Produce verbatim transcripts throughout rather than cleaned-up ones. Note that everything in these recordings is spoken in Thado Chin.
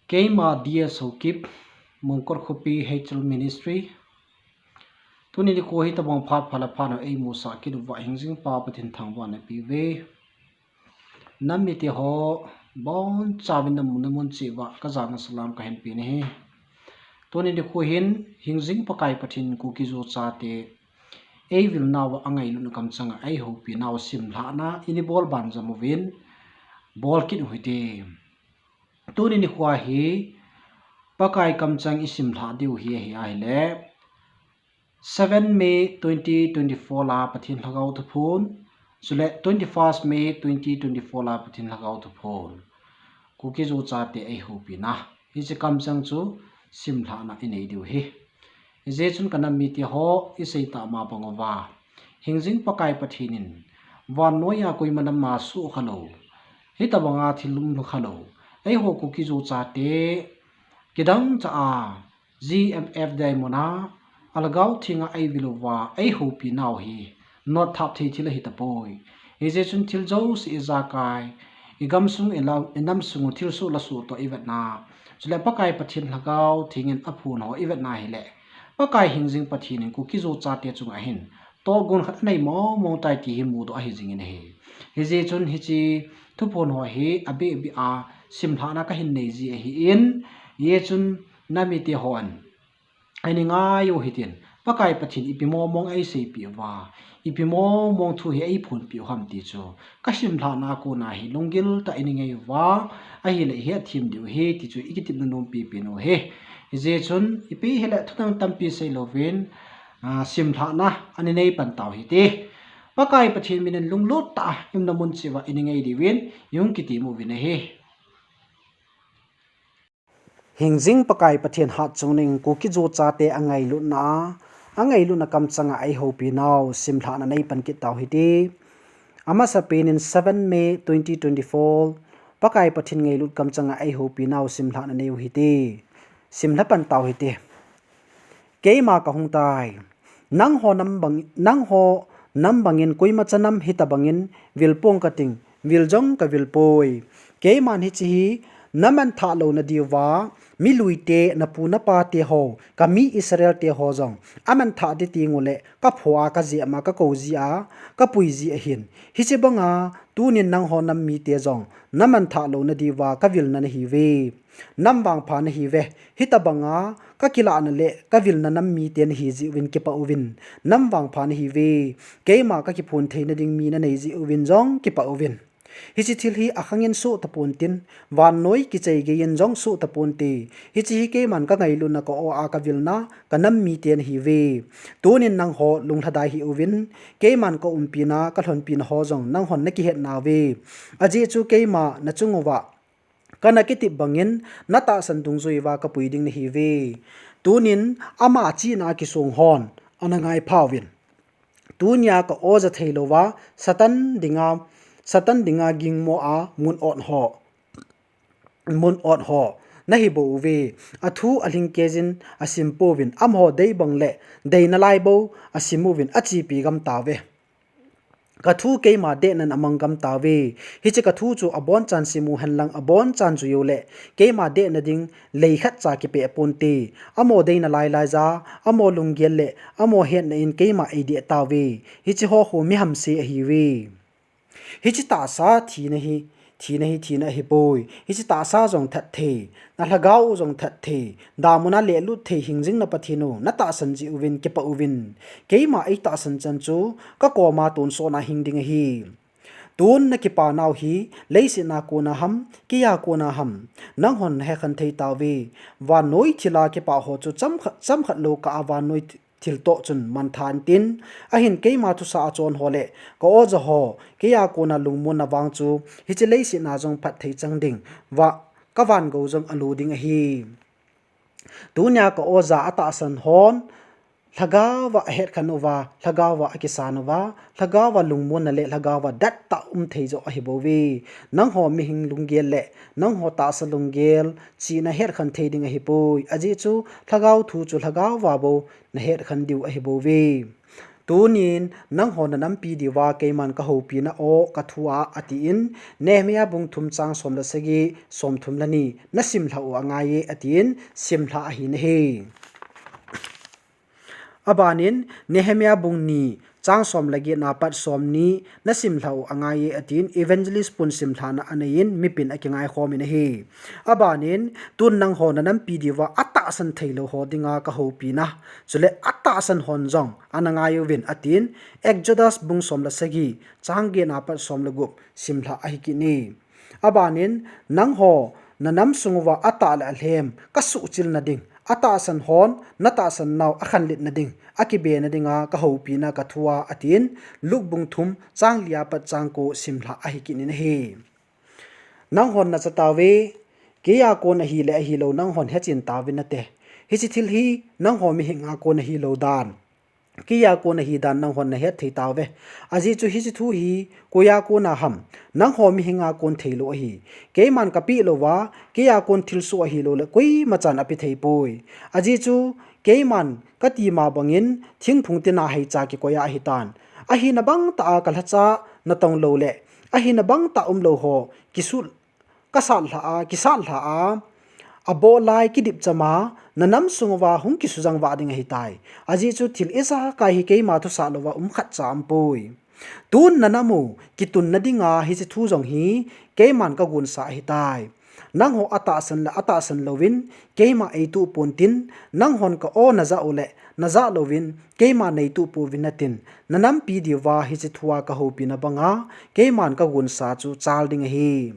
Keima D S Haokip, Mongkot Khopi H L Ministry. Tuni nikho hi tabang phat phala phat ho eimusah kit uva hingjing Pa Pathen thangvahna ipe uve. Nam mite ho, bonchauvin namun namun cheh uva kajana salam kahin pe ahi. Tuni nikho hin hingjing Pakai Pathen Kuki-Zo chate eivil nauva angailutna kamchanga eihoupi nau simlhahna ina bol banjom uvin bol kit uhite. Tuni nikho hi Pakai kamchang isimlhah diu hi ahi ahile, seven May twenty twenty-four la Pathen Lhagao Thuphon, chule twenty-first May twenty twenty-four la Pathen Lhagao Thuphon. Kuki-Zo chate eihoupina, hiche kamchang chu simlhahna inei diu ahi. Hijeh chun ka nam mite ho, isei tah ma bang uva, hingjing Pakai Pathen in vannoiya koima nam a soh khalou, hitabanga thil umlou khalou, eiho Kuki-Zo chate kidang cha a G M F Diamond a alhagao thenga eivil uva eihoupi nau hi notthap thei thil ahi tapoi. Hijeh chun thil jouse ijakai, igamsung, ilam, inamsung u thilsoh lasoh toh ivetna, chule Pakai Pathen Lhagao Theng in aphon ho ivetna hile, Pakai hingjing Pathen in Kuki-Zo chate chunga hin tohgon khat anei mong mong tai ti hi mudoh ahi jingin ahi. Hijeh chun hiche thuphon ho hi abeh beh a simlhahna kahin nei ji ahin, hijeh chun nam mite hon eina ngai u hitin, Pakai Pathen ipi mong mong eiseipeh uva, ipi mong mong thu hi eiphonpeh u ham ti chu kasimlhahna a kona hi lunggil tah a ina ngai uva, ahile ihet them diu ahi ti chu ikitepna nompi pen u ahi. Hijeh chun ipi hile thudang tampi seilouvin, ah, simlhahna ana nei pan tau hite. Pakai Pathen min in lunglut tah a iumna mun cheh uva ina ngai diuvin ihung kitem uvin ahi. Hingjing Pakai Pathen hatchungnung Kuki-Zo chate angailutna a, angailutna kamchanga eihoupi nau simlhahna nei pan kit tau hite. Amasapen in seven May twenty twenty-four, Pakai Pathen ngailut kamchanga eihoupi nau simlhahna nei u hite. Simlha pan tau hite. Keima kahung tai. Nangho nam bang, nangho nam bangin koimacha nam hitabangin vil pong kating, vil jong kavil poi. Keiman hiche hi namanthah louna diuva, miluite, napu napate ho, kami Israel te ho jong amanthah ding teng uleh, kaphoh a, kajem a, kakou ji a, kapui ji ahin. Hiche banga tunin nangho nam mite jong namanthah louna diuva kavilna nahiuve. Nam vangpha nahiuve. Hitabanga kakilahna le kavilna nam mite nahi jeh uvin kipah uvin. Nam vangpha nahiuve. Keima kakiphon theina ding mi nanei jeh uvin jong kipah uvin. Hiche thil hi akhangin soh taponte, vannoi kichai geiyin jong soh taponte. Hiche hi keiman kangailutna, ka-o a kavilna, kanam mite nahiuve. Tunin nangho lunglhadai hih uvin, keiman kaumpina, kalhonpina ho jong nanghon nakihet nauve. Ajeh chu keima nachung uva kana kitep bangin, natahsan dungjui uva kapui ding nahiuve. Tunin ama chihna a kisong hon ana ngaipha uvin. Tunia ka-o ja theilouva, Satan dinga, Satan dinga gingmo a mun ot ho, mun ot ho nahi bouve. Athu alhingkei jin asim pouvin, amaho dei bang le dei nalai bou asim uvin, achepi gam tauve. Kathu keima dehnan amang gam tauve. Hiche kathu chu abonchan sim uhen lang abonchan jui uleh, keima dehna ding lei khatcha kipeh ponte. Amaho dei nalai laija, amaho lunggel le amaho hetna in keima eideh tauve. Hiche ho khu mi hamse ahiuve. Hiche tahsa thina hi, thina hi thina ahipoi. Hiche tahsa jong that thei, nalhagao u jong that thei, damun a lelut thei hingjing na Pathen u natahsan jeh uvin kipah uvin. Keima eitahsan chan chu kakoma tonsot na hing ding ahi. Tun nakipa nau hi leiset a kona ham, keia kona ham, nanghon nahet khen thei tauve. Vannoi thilha kipa ho chu chomkhat, chomkhat lou kah a vannoi thil toh chun mangthah intin, ahin keima thusei a chon ho le ka-o ja ho, keia kona lungmonna vang chu hiche leiset a jong phatthei chang ding, va, kavan gou jong alu ding ahi. Tunia ka-o ja atahsan hon, lhagao va ahet khen uva, lhagao va akisan uva, lhagao va lungmonna le lhagao va dettah umthei joh ahibouve. Nangho mihing lunggel le nangho tahsa lunggel chihna het khen thei ding ahipoi. Ajeh chu lhagao thu chu lhagao va bou nahet khen diu ahibouve. Tunin nangho nanampi diuva keiman kahoupina o kathua, atin, Nehemiah bung thum chang som le sagi, som thum le ni, nasimlhah u angaiye, atin, simlhah ahi nahi. Abanin, Nehemiah bung ni, chang som le get na pat som ni, nasimlhah u angaiye, atin, evangelist pun simlhahna aneiyin, mipin akingai khomin ahi. Abanin, tun nangho nanampi diuva atahsan theilou ho dinga kahoupina, chule atahsan hon jong anangai uvin, atin, Exodus bung som le sagi, chang get na pat som le gup, simlhah ahi kit e. Abanin, nangho nanam sung uva atah le alhem kasuhchilna ding, atahsan hon natahsan nau akhanlitna ding, akibena dinga kahoupina kathua, atin, Luke bung thum, chang li a pat chang ko simlhah ahi kit in ahi. Nanghon nacha tauve, keiya kon ahile ahilou nanghon hechen tauvin nate. Hiche thil hi nangho mihinga kon ahilou dan, keiya kon ahi dan nanghon nahet thei tauve. Ajeh chu hiche thu hi koiya kona ham, nangho mihinga kon theilou ahi. Keiman kapeh louva, keiya kon thilsoh ahilou le koima chan ape thei poi. Ajeh chu keiman kati ma bangin thingphung tina heicha kikoi a ahitan. Ahina bangtah a kalhacha natong lou le, ahina bangtah umlou ho kisut, kasat lha a, kisat lha a, aboh lai kidip chama, nanam sung uva hung kisujang vah ding ahitai. Ajeh chu thil ijakai hi keima thusah louva um khatcha aumpoi. Tun nanam u kitunna dinga hiche thu jong hi keiman kagonsa ahitai. Nangho atahsan le atahsan louvin keima eituh pontin, nanghon ka o najah u le najah louvin keima neituh pouvin natin, nanampi diuva hiche thua kahoupina banga keiman kagonsa chu chal ding ahi.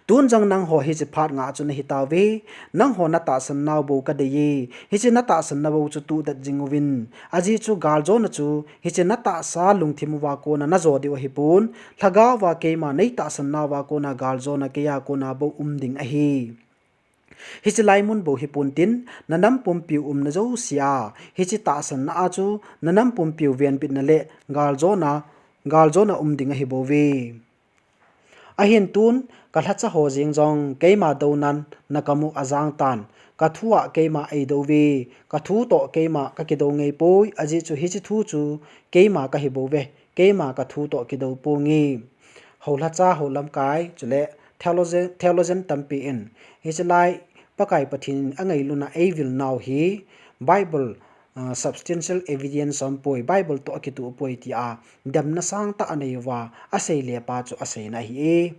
Tun jong nangho hiche phat nga chu nahi tauve, nangho natahsan nau bou kadeiye, hiche natahsan nau bou chu tudet jing uvin. Ajeh chu galjona chu hiche natahsa lungthim uva kona najo diu ahipon, lhagao va keima neitahsan nauva kona galjona keiya kona bou um ding ahi. Hiche laimun bou hipontin, nanam pumpiu umna jousea hiche tahsanna a chu nanam pumpiu venbitna le galjona, galjona um ding ahibouve. Ahin tun kalhacha ho jeng jong keima dounan nakam u ajangtan, kathua keima eidouve, kathu toh keima kakidou ngeipoi, ajeh chu hiche thu chu keima kahibouve, keima kathu toh kidou ponge. Houlhacha, houlamkai, chule theologian, theologian tampi in hiche lai Pakai Pathen in angailutna eivil nau hi Bible, ah, substantial evidence aumpoi, Bible toh akitoh poi tia demna sangtah anei uva asei lepa chu aseina ahi e.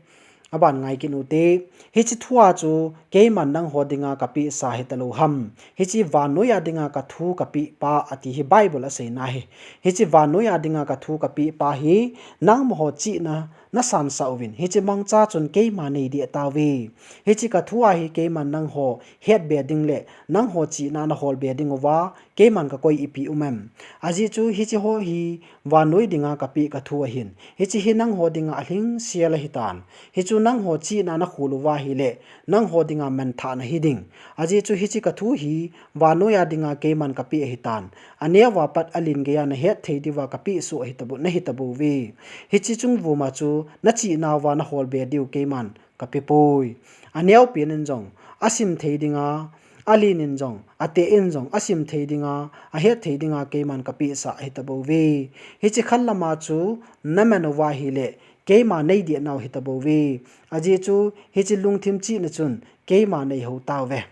Aban ngai kit ute, hiche thua chu keiman nangho dinga kapehsa hitalou ham, hiche vannoiya dinga kathu kapehpa ati hi Bible aseina ahi. Hiche vannoiya dinga kathu kapehpa hi nangmaho chihna nasansah uvin, hiche mangcha chun keima neideh tauve. Hiche kathua hi keiman nangho hetbe ding le nangho chihna naholbe ding uva keiman kakoi ipi um em? Ajeh chu hiche ho hi vannoi dinga kapeh kathu ahin, hiche hi nangho dinga alhingsel ahitan. Hichu nangho chihna nakhol uva ahile nangho dinga manthahna hiding. Ajeh chu hiche kathu hi vannoiya dinga keiman kapeh ahitan. Aneova pat alen geiya nahet thei diuva kapeh soh ahitabou, nahitabouve. Hiche chungvuma chu nachihnauva naholbe diu keiman kapepoi. Aneopen in jong asim thei dinga, alen in jong, ateh in jong asim thei dinga, ahet thei dinga keiman kapehsa ahitabouve. Hiche khat lama chu naman uva ahile keima neideh nau hitabouve. Ajeh chu hiche lungthim chihna chun keima neihou tauve.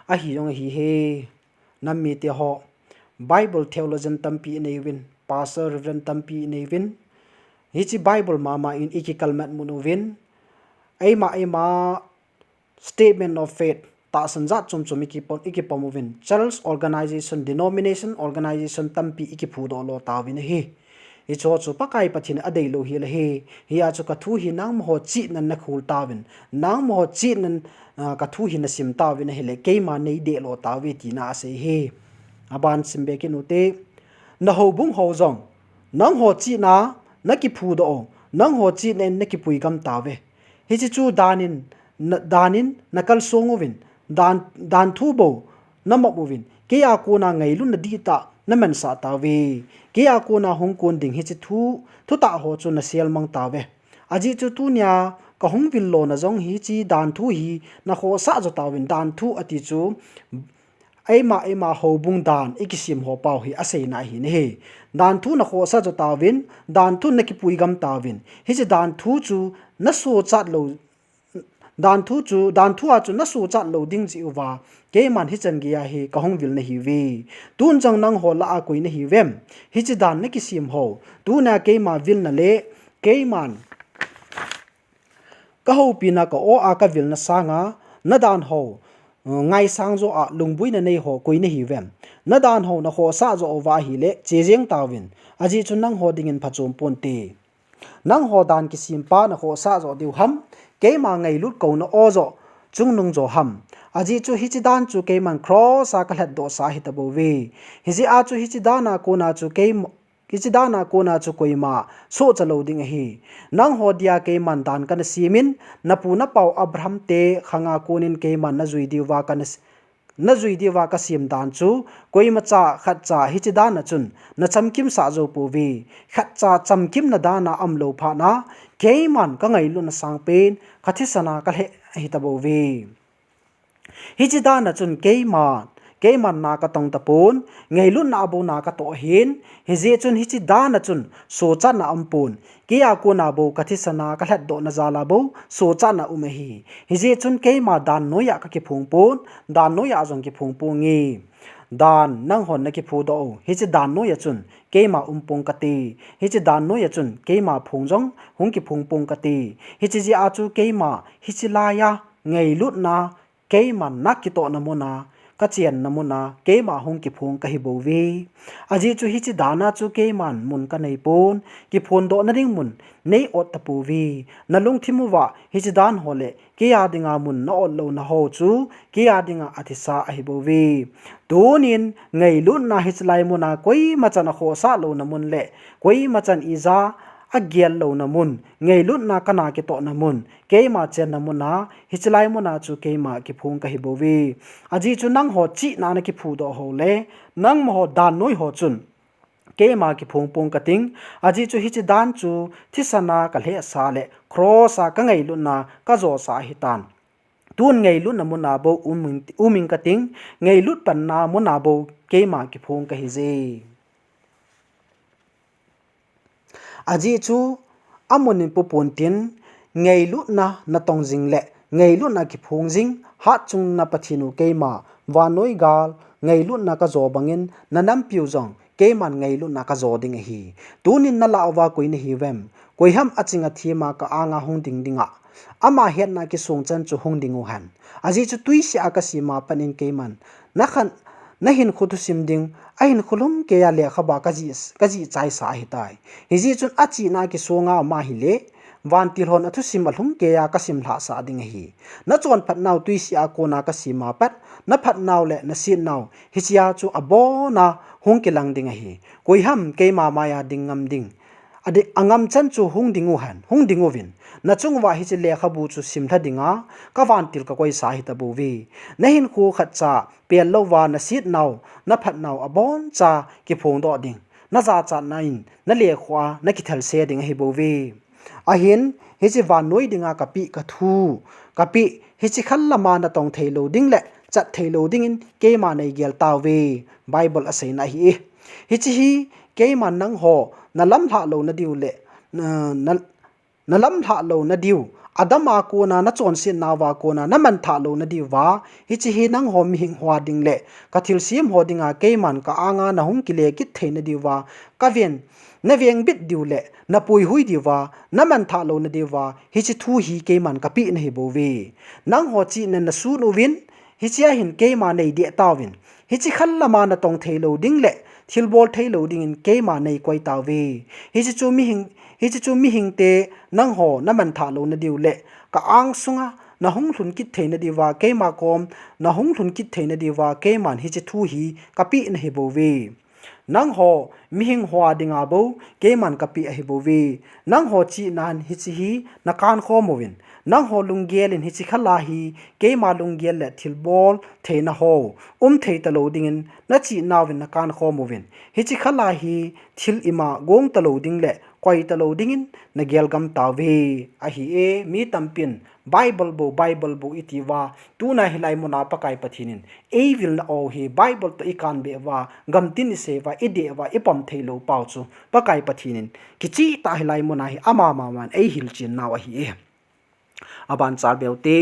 Ahi jong ahi e, nam mite ho, Bible theologian tampi inei uvin, pastor, reverend tampi inei uvin, hiche Bible mama in ikikalmat mun uvin, eima, eima statement of faith, tahsan jat chom chom ikipom, ikipom uvin, church organization, denomination organization tampi ikiphudoh lo tauvin ahi. Hicheho chu Pakai Pathen in adeilou hel ahi. Hia chu kathu hi nangmaho chihnan nakhol tauvin, nangmaho chihnan, ah, kathu hi nasim tauvin ahile keima neideh lo tauve tina asei ahi. Aban simbe kit ute, nahoubung ho jong nangho chihna nakiphudoh u, nangho chihna in nakipui gam tauve. Hiche chu dan in, na, dan in nakalsong uvin, dan, dan thu bou namop uvin, keiya kona ngailutna dihtah namansah tauve. Keiya kona hung kon ding hiche thu, thutah ho chu naselmang tauve. Ajeh chu tunia kahung vil lona jong hiche dan thu hi nakhohsah jo tauvin, dan thu ati chu eima, eima houbung dan ikisem ho pau hi aseina ahi nahi. Dan thu nakhohsah jo tauvin, dan thu nakipui gam tauvin. Hiche dan thu chu nasochat lou, dan thu chu, dan thu a chu nasochat lou ding jeh uva, keiman hichan geiya hi kahung vil nahiuve. Tun jong nangho lah a koi nahiuvem? Hiche dan nakisem ho, tuna keima vilna le keiman kahoupina ka-o a kavilna sanga, nadan ho, uh, ngaisang jo a lungbuina nei ho koi nahiuvem? Nadan ho nakhohsah jo uva ahile, che jeng tauvin. Ajeh chu nangho dingin phachom ponte. Nangho dan kisem pa nakhohsah jo diu ham? Keima ngailut kouna o jo chungnung jo ham? Ajeh chu hiche dan chu keiman cross a kalhatdohsa ahitabouve. Hijeh a chu hiche dan a kona chu keima Hiche dan a kona chu koima sohcha lou ding ahi. Nangho dia keiman dan kana semin, napu napau Abraham te khanga konin keiman najui diuva kana s-, najui diuva kasem dan chu, koimacha khatcha hiche dan a chun nachamkimsah jou pouve. Khatcha chamkimna dan a aum lou phat na, keiman kangailutna sangpen, kathisan a kalheh ahitabouve. Hiche dan a chun keima, keiman na katong tapon, ngailutna a bou na katoh ahin, hijeh chun hiche dan a chun sochatna aumpon, kei a kona bou kathisan a kalhatdohna jal a bou sochatna um ahi. Hijeh chun keima dan noiya kakiphong pon, dan noiya jong kiphong ponge. Dan nanghon nakiphudoh u, hiche dan noiya chun keima um pong kate. Hiche dan noiya chun keima phong jong hung kiphong pong kate. Hiche jeh a chu keima hiche laiya ngailutna, keiman na kitohna muna, kachenna muna, keima hung kiphong kahibouve. Ajeh chu hiche dan a chu keiman mun kaneipon, kiphondohna ding mun nei-ot tapouve. Nalungthim uva hiche dan ho le kei a dinga mun na-ot louna ho chu kei a dinga athisa ahibouve. Tunin ngailutna hiche lai muna koimachan akhohsah louna mun le koimachan ija agel louna mun, ngailutna kana kitohna mun, keima chenna muna, hiche lai muna chu keima kiphong kahibouve. Ajeh chu nangho chihna nakiphudoh ho le, nangma ho dan noi ho chun keima kiphong pong kating. Ajeh chu hiche dan chu thisan a kalhehsa le cross a kangailutna kajosa ahitan. Tun ngailutna muna bou um ing, um ing kating, ngailut panna muna bou keima kiphong kahije. Ajeh chu amun in pupontin, ngailutna natong jing le ngailutna kiphong jing, hatchungnung Pathen u keima, vannoi gal, ngailutna kajo bangin, nanampiu jong keiman ngailutna kajo ding ahi. Tunin nalah uva koi nahiuvem? Koiham aching athema ka-anga hung ding dinga, ama hetna kisong chan chu hung ding uhen. Ajeh chu twisea kasema pat in keiman nakhan, nahinkho thusim ding, ahinkho lhumkeiya lekhabua kajih, kajih chaisa ahitai. Hijeh chun achihna kisonga ama hile, vantil hon athusim alhumkeiya kasim lhahsah ding ahi. Nachonphatnau twisea kona kasema pat, naphatnau le nasetnau hichea chu abona hung kilang ding ahi. Koiham keima maiya ding ngam ding? Adih, angam chan chu hung ding uhen, hung ding uvin. Nachung uva hiche lekhabu chu simlha dinga kavantil kakoisa ahitabouve. Nahinkho khatcha pellouva nasetnau, naphatnau aboncha kiphongdoh ding, najachatna in nalekhoa nakithelse ding ahibouve. Ahin, hiche vannoi dinga kapeh kathu, kapeh, hiche khanlama natong theilou ding le chat theilou dingin keima neigel tauve, Bible aseina ahi. Hiche hi keiman nangho nalamlhah louna diu le, na, na, nalamlhah louna diu, Adam a kona, nachonsetnauva kona namanthah louna diuva, hiche hi nangho mihing hoa ding le kathilsem ho dinga keiman ka-anga nahung kile kit theina diuva, kaven, navengbit diu le napuihui diuva, namanthah louna diuva, hiche thu hi keiman kapeh nahibouve. Nangho chihnan nasun uvin, hichea hin keima neideh tauvin. Hiche khanlama natong theilou ding le thilbol theilou dingin keima neikoi tauve. Hiche chu mihing, hiche chu mihingte nangho namanthah louna diu le ka-ang sunga nahung lhun kit theina diuva, keima kom nahung lhun kit theina diuva, keiman hiche thu hi kapeh nahibouve. Nangho mihing hoa dinga bou keiman kapeh ahibouve. Nangho chihnan hiche hi nakankhom uvin. Nangho lunggel in hiche khala hi keima lunggel le thilbol theina ho um thei talou dingin nachihnauvin nakankhom uvin. Hiche khala hi thil ima gong talou ding le koi talou dingin nagel gam tauve. Ahi e, mi tampin Bible bou, Bible bou iti uva, tuna hilai muna Pakai Pathen in eivilna u hi Bible toh ikan beh uva, gamtin isei uva, ideh uva, ipom theilou pau chu Pakai Pathen in kicheh tah hilai muna hi ama maman eihil chen nau ahi e. Aban chal beu te,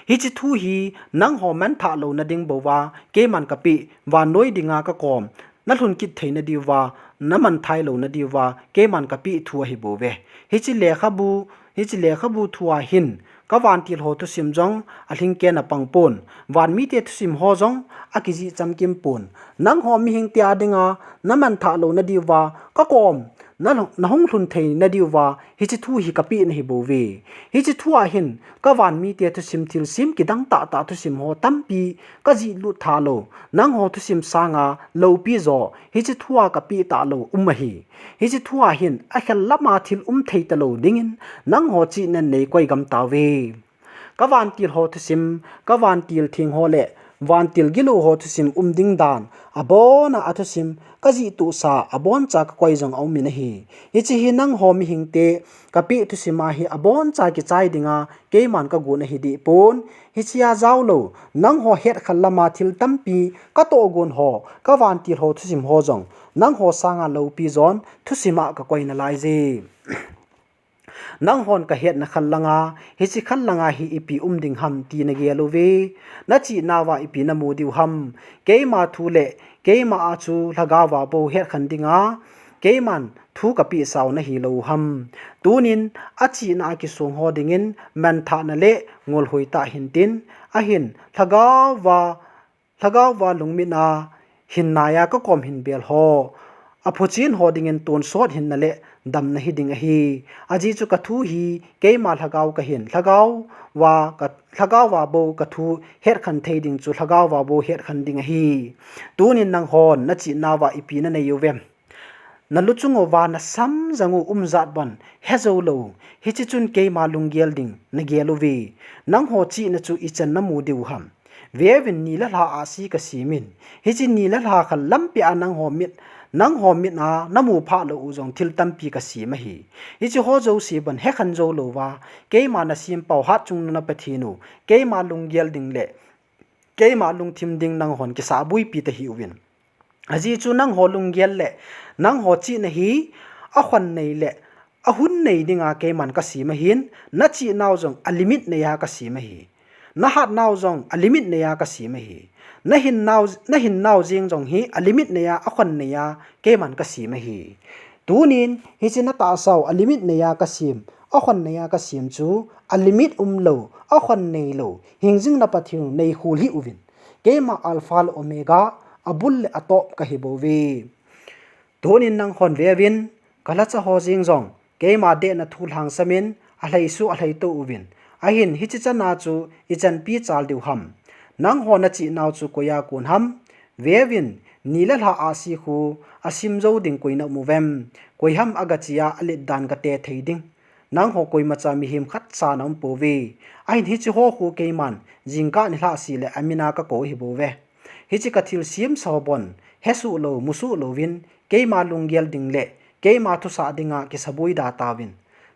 hiche thu hi nangho manthah louna ding bou uva keiman kapeh, vannoi dinga kakom nalhun kit theina diuva, namanthah louna diuva keiman kapeh thu ahi bouve. Hiche lekhabu, hiche lekhabu thu a hin kavantil ho thusim jong alhingkhen apang pon, van mite thusim ho jong akijih chamkim pon. Nangho mihing tia dinga namanthah louna diuva kakom na, nahung lhun theina diuva hiche thu hi kapeh nahi bouve. Hiche thu a hin kavan mite thusim thilsem kidang tahtah thusim ho tampi kajih lut tha lou, nangho thusim sanga loupi jo hiche thu a kapeh talou um ahi. Hiche thu a hin akhel lama thil um thei talou dingin nangho chihnan neikoi gam tauve. Kavantil ho thusim, kavantil theng ho le vantil gilou ho thusim um ding dan, abona athusim kajih tohsa, aboncha kakoi jong aumin ahi. Hiche hi nangho mihingte kapeh thusim a hi aboncha kichai dinga keiman kagon ahi deh pon. Hichea jaolou, nangho hetkhel lama thil tampi katohgon ho, kavantil ho thusim ho jong nangho sanga loupi jon thusim a kakoi nalaiye. Nanghon kahetna khel langa, hiche khel langa hi ipi um ding ham ti nagel uve. Nachih nauva ipi namu diu ham? Keima thu le keima a chu lhagao a bou hetkhen dinga keiman thu kapeh sau nahi lou ham? Tunin achihna a kisong ho dingin manthahna le ngolhoi tah hintin, ahin lhagao a lhagao a lungmit a hin naiya kakom hin bel ho, aphuchen ho dingin tonsot hinna le damna hiding ahi. Ajeh chu kathu hi keima lhagao kahin, lhagao a ka, lhagao a bou kathu hetkhen thei ding chu lhagao a bou hetkhen ding ahi. Tunin nanghon nachih nauva ipi nanei uvem? Nalu chung uva nasam jang u umjat bon hejou lou, hiche chun keima lunggel ding nagel uve. Nangho chihna chu ichan namu diu ham? Veuvin, ni le lha ahsi kasemin, hiche ni le lha khel lampi a nangho mit, nangho mit a namu phah lou u jong thil tampi kasem ahi. Hiche ho jouse bon hekhen jou louva, keima nasem pau hatchungnung Pathen u, keima lunggel ding le keima lungthim ding nanghon kisah buipi tahi uvin. Ajeh chu nangho lunggel le nangho chihna hi akhon nei le ahun nei dinga keiman kasem ahin, nachih nau jong a limit neiya kasem ahi. Nahat nau jong a limit neiya kasem ahi. Nahin nau, nahin nau jeng jong hi a limit neiya, akhon neiya keiman kasem ahi. Tunin hiche natahsa u a limit neiya kasem, akhon neiya kasem chu a limit umlou, akhon neilou hingjing na Pathen u neikhol hih uvin. Keima Alpha le Omega, abul le atop kahi bouve. Tunin nanghon veuvin, kalhacha ho jeng jong keima dehna thu lhangsamin alhaisu alhaitou uvin. Ahin hiche chana chu ichanpi chal diu ham? Nanghon nachih nau chu koiya kon ham? Veuvin, ni le lha ahsi khu asim jou ding koi naum uvem? Koi ham agacheya alet dan kate thei ding? Nangho koimacha mihem khatcha naum pouve. Ahin hiche ho khu keiman jingkah nilhah seh le amin a kakou ahi bouve. Hiche kathilsem sa ho bon hesoh lou, musoh louvin, keima lunggel ding le keima thusah dinga kisaboi da tauvin.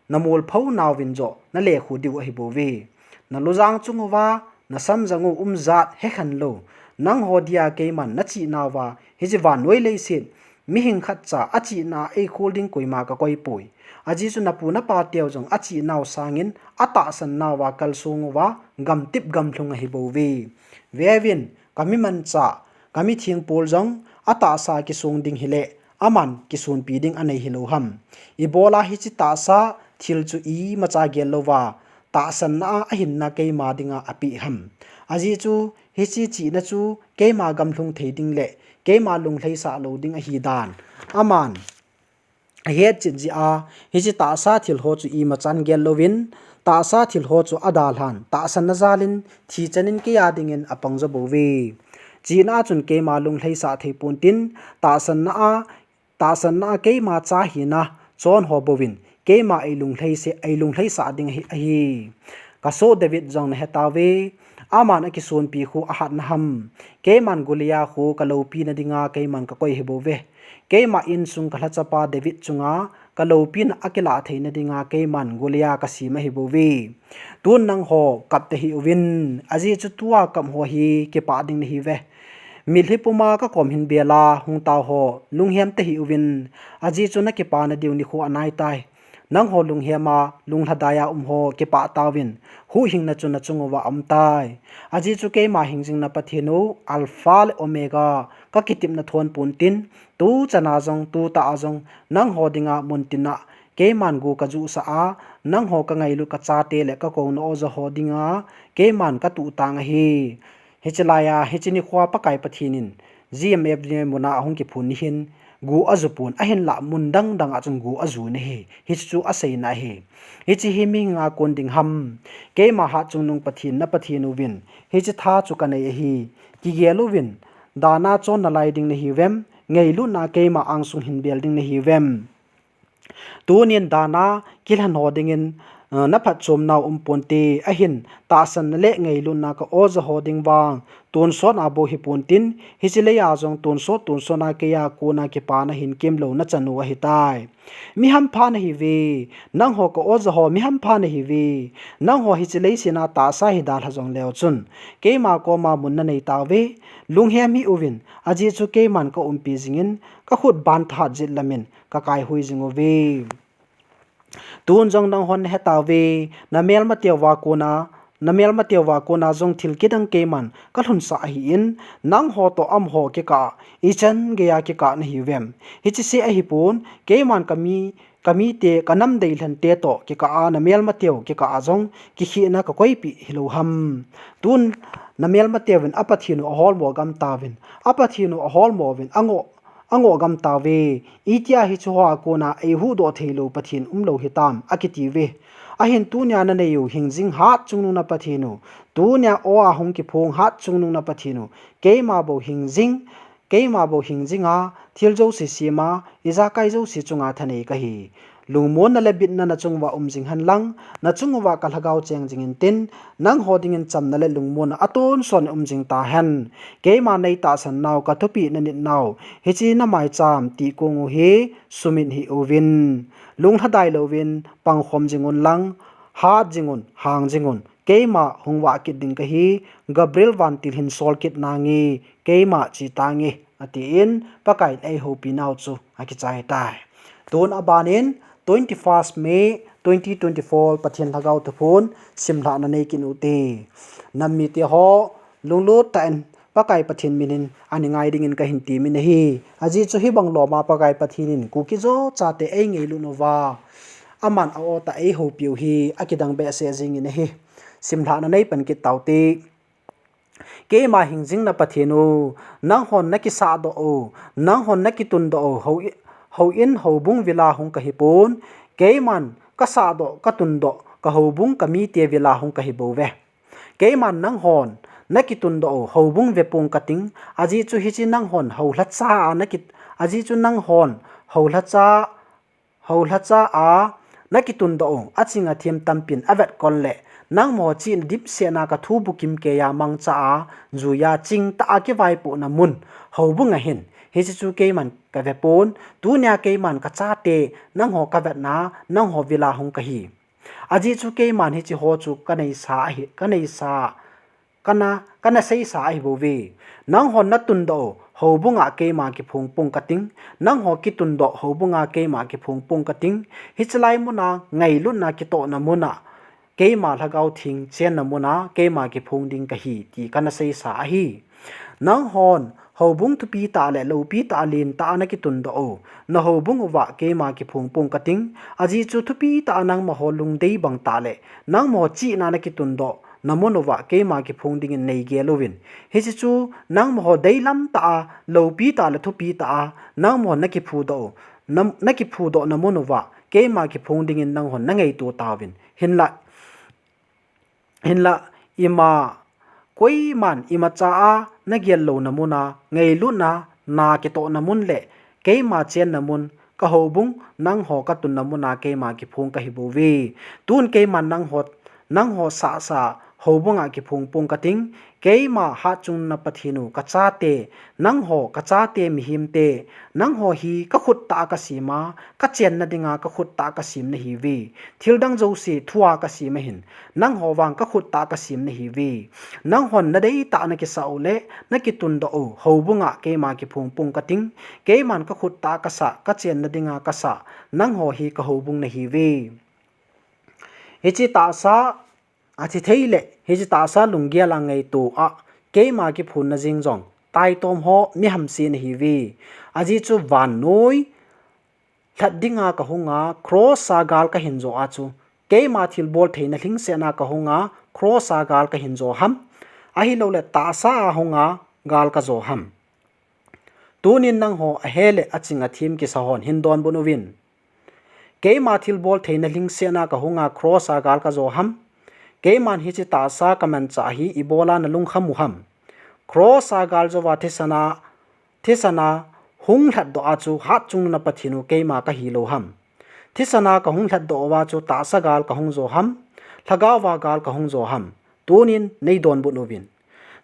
Namol phou nauvin joh nalekhu diu ahi bouve. Nalujang chung uva nasam jang u umjat hekhen lou, nangho dia keiman nachih nauva hiche vannoi leiset mihing khatcha achihna a eikhol ding koima kakoi poi. Ajeh chu napu napa teu jong achih nau sangin atahsan nauva kalsong uva gamtip gamlhung ahi bouve. Veuvin, kami manchah, kami thengpol jong atahsa kisong ding hile aman kisonpi ding anei hilou ham? Ibola hiche tahsa thil chu imacha gel louva tahsanna a ahinna keima dinga apeh ham? Ajeh chu hiche chihna chu keima gamlhung thei ding le keima lunglhaisah lou ding ahi dan aman ahetchet jeh a, hiche tahsa thil ho chu imachan gel louvin, tahsa thil ho chu adalhan tahsanna jalin thi chanin keiya dingin apang jo bouve. Chihna a chun keima lunglhaisah thei pontin, tahsanna a tahsanna a keima cha hina chon ho bouvin keima eilunglhaise, eilunglhaisah ding ahi, ahi. Kasoh David jong nahetauve, aman akisonpi khu ahatna ham? Keiman Goliath khu kaloupina dinga keiman kakoi ahi bouve. Keima insung kalhachapa David chunga ka loupina akilah theina dinga keiman gulia kasem ahi bouve. Tun nangho kap tahih uvin, ajeh chu tua kap ho hi kipah ding nahiuve. Mitlhi puma kakom hin bela hung tao ho, lunghem tahih uvin, ajeh chu nakipana diu nikho anaitai. Nangho lunghema, lunglhadaiya um ho kipah tauvin, huhhingna chu nachung uva aumtai. Ajeh chu keima hingjingna Pathen u, Alpha le Omega, kakitepna thon pontin, tuchana jong, tutah a jong, nangho dinga muntina, keiman gu kajuhsah a, nangho kangailut kachate le kakouna oja ho dinga, keiman katuh tang ahi. Hiche laiya, hiche nikhoa Pakai Pathen in, G M F J muna ahung kiphun ni hin, gu ajupon, ahinlah mun dang dang a chun gu aju nahi, hiche chu aseina ahi. Hiche hi mihinga kon ding ham, keima hatchungnung Pathen na Pathen uvin, hiche tha chu kanei ahi, kigel uvin, dana chonna lai ding nahiuvem, ngailutna keima angsung hin bel ding nahiuvem. Tunin dana kilhen ho dingin, eh, naphatchomnau umponte, ahin tahsanna le ngailutna ka oja ho ding vang, tonsot a bou hipontin, hiche leiya jong tonsot, tonsot a keiya kona kipana hin kemlou nachanu ahitai. Mi hampha nahiuve, nangho ka oja ho mi hampha nahiuve, nangho hiche leiset a tahsa hi dalha jongleu chun, keima koma mun nanei tauve, lunghem hih uvin, ajeh chu keiman kaumpi jingin, kakhut ban thahat jet lamin, kakaihui jing uve. Tun jong nanghon nahetauve, namelmateuva kona, namelmateuva kona jong thil kidang keiman kalhunsah ahin, nangho toh amaho kikah a, ichan geiya kikah nahiuvem. Hiche seh ahipon, keiman kami, kamite, kanam deilhente toh kikah a, namelmateu kikah a jong, kikhehna kakoipeh hilou ham. Tun, namelmateuvin, a Pathen u aholmo gam tauvin, a Pathen u aholmo uvin, angoh, angoh gam tauve, itia hiche hoa kona eihuhdoh theilou Pathen umlou hitam, akitiuve. Ahin tunia nanei u hingjing hatchungnung na Pathen u, tunia o a hung kiphong hatchungnung na Pathen u, keima bou hingjing, keima bou hingjinga, thil jouse sema, ijakai jouse chunga thanei kahi. Lungmonna le bitna nachung uva um jing henlang, nachung uva ka lhagao cheng jing intin, nangho dingin chamna le lungmonna atonsot in um jing tahen. Keima neitahsan nau, kathupeh nanit nau, hiche namaicham tihkong u hi sumit hih uvin. Lunglhadai louvin pangkhom jing unlang, hat jing un, hang jing un. Keima hung vah kit ding kahi, Gabriel vantil hin sol kit nange, keima che tange, atin, Pakaiyin eihoupi nau chu akichai tai. Tun abanin, twenty-first May twenty twenty-four Pathen Lhagao thuphon simlhahna nei kit ute. Nam mite ho, lunglut tah in Pakai Pathen minin ana ngai dingin kahin temin ahi. Ajeh chu hibang loma Pakai Pathen in Kuki-Zo chate eingailut uva, aman a-o tah a eihoupiu hi akidang behseh jingin ahi. Simlhahna nei pan kit taute. Keima hingjing na Pathen u, nanghon nakisahdoh u, nanghon nakitundoh u, hou-, houin houbung vila hung kahipon, keiman kasahdoh, katundoh, ka houbung kamite vila hung kahi bouve. Keiman nanghon nakitundoh u, houbung vepong kating, ajeh chu hiche nanghon houlhacha a naki, ajeh chu nanghon houlhacha, houlhacha a nakitundoh u, aching athem tampin avetkol le, nangma chihna dimset na kathu bukim keiya mangcha a, juiya chingtah a kivaipohna mun, houbung ahin, hiche chu keiman kavepon, tunia keiman kachate, nangho kavetna, nangho vila hung kahi. Ajeh chu keiman hiche ho chu kaneisa ahi, kaneisa, kana, kana seisa ahi bouve. Nanghon natundoh u, houbunga keima kiphong pong kating. Nangho kitundoh, houbunga keima kiphong pong kating. Hiche lai muna, ngailutna kitohna muna, keima Lhagao Theng chenna muna, keima kiphong ding kahi, ti kana seisa ahi. Nanghon, houbung thupi tah le loupi tah a lentah a nakitundoh u, na houbung uva keima kiphong pong kating, ajeh chu thupi tah a nangma ho lungdei bang tah le, nangma ho chihna nakitundoh na mun uva keima kiphong dingin neigel uvin. Hiche chu nangma ho deilam tah a, loupi tah le thupi tah a, nangma ho nakiphudoh u, na, nakiphudoh na mun uva keima kiphong dingin nanghon nangaito tauvin. Hinlah, hinlah, ima, koiman imacha a nagel louna muna, ngailutna, na kitohna mun le, keima chenna mun, ka houbung, nangho katunna muna keima kiphong kahi bouve. Tun keiman nangho, nangho sahsah, houbunga kiphung pung kating, keima Hatchungnuna Pathen u, kachate, nangho, kachate mihemte, nangho hi kakhut tah a kasem a, kachenna dinga kakhut tah a kasem nahiuve. Thildang jouse thua kasem ahin, nangho vang kakhut tah a kasem nahiuve. Nanghon nadei tah a nakisah u le, nakitundoh u, houbunga keima kiphung pung kating, keiman kakhut tah a kasah, kachenna dinga kasah, nangho hi kahoubung nahiuve. Hiche tahsa, athi thei le, hiche tahsa lunggel a ngaito a, keima kiphunna jeng jong, taitom ho mi hamse nahiuve. Ajeh chu vannoi, lhat dinga kahunga, cross a gal kahin jo a chu, keima thilbol theina lhingsetna kahunga, cross a gal kahin jo ham. Ahilouleh tahsa a hunga, gal kajo ham. Tunin nangho ahe le aching athem kisa hon hin donbut uvin. Keima thilbol theina lhingsetna kahunga cross a gal kajo ham. Keiman hiche tahsa kamanchah hi ibola nalungkham u ham. Cross a gal jouva thisan a, thisan a hung lhatdoh a chu Hatchungnuna Pathen u keima kahilou ham. Thisan a kahung lhatdoh uva chu tahsa gal kahung jo ham. Lhagao va gal kahung jo ham. Tunin nei donbut uvin.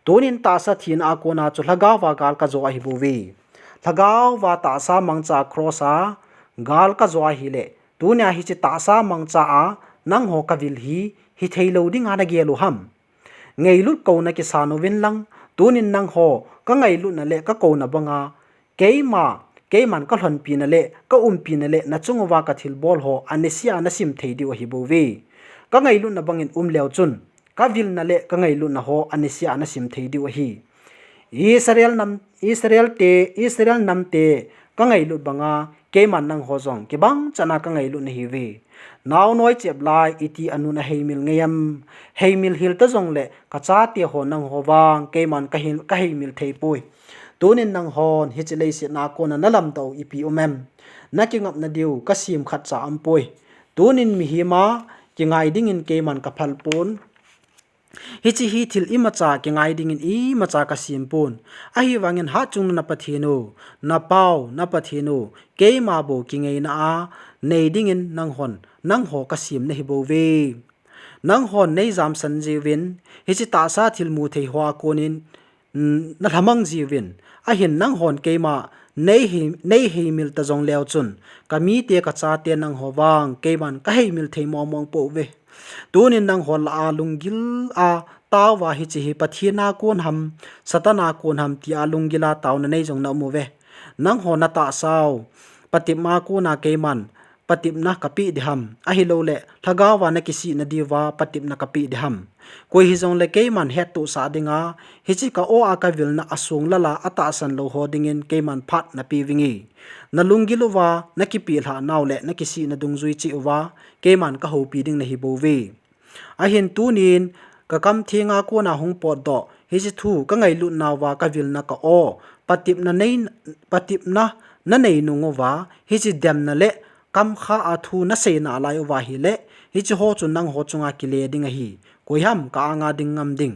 Tunin tahsa thina a kona chu lhagao va gal kajo ahibouve. Lhagao va tahsa mangcha cross a gal kajo ahile, tunia hiche tahsa mangcha a nangho kavil hi, hithei lou dinga nagel u ham. Ngailut kouna kisan uvin lang, tunin nangho kangailutna le kakouna banga, keima, keiman kalhonpina le kaumpina le nachung uva kathilbol ho anisea nasim thei diu ahibouve. Kangailutna bangin um leu chun, kavilna le kangailutna ho anisea nasim thei diu ahi. Israel nam, Israel te, Israel nam te kangailut banga, keiman nangho jong kibang chan a kangailut nahiuve. Naonoi chep lai iti anun aheimil ngei am, heimil hil ta jongle kachate ho nangho vang keiman kahei, kaheimil thei poi. Tunin nanghon hiche leiset a kona nalamdoh u ipi um em? Nakingapna diu kasem khatcha umpoi. Tunin mihem a kingai dingin keiman kaphal pon. Hiche hi thil imacha kingai dingin imacha kasem pon. Ahivangin Hatchungnuna Pathen u, napao, na Pathen u, keima bou kingaina a nei dingin nanghon, nangho kasem nahibouve. Nanghon neijamsan jiuvin, hiche tahsa thilmu thei ho a konin, mm, nalhamang jiuvin, ahin nanghon keima neihei, neiheimil ta jong leu chun, kamite kachate nangho vang keiman kaheimil thei mong mong pouve. Tunin nangho lah a lunggil a taova hiche hi Pathen a kon ham, Satan a kon ham tia lunggil a taona nei jong na um uve. Nangho natahsa u, patep a kona keiman patepna kapeh ding ham, ahilouleh lhagao va nakisih nadiuva patepna kapeh ding ham. Koi hijongle keiman hettohsah dinga, hiche ka-o a kavilna asong lal a atahsan lou ho dingin keiman phat napeh vinge. Nalunggil uva nakipeh lhah nau le nakisihna dungjui cheh uva, keiman kahoupi ding nahibouve. Ahin tunin, kakam thenga kona hung potdoh, hiche thu kangailut nauva kavilna ka-o, patepna nei, patepna nanei nung uva, hiche demna le kamkha a thu nasei nalai uva ahile, hiche ho chu nangho chunga kile ding ahi, koi ham ka-anga ding ngam ding.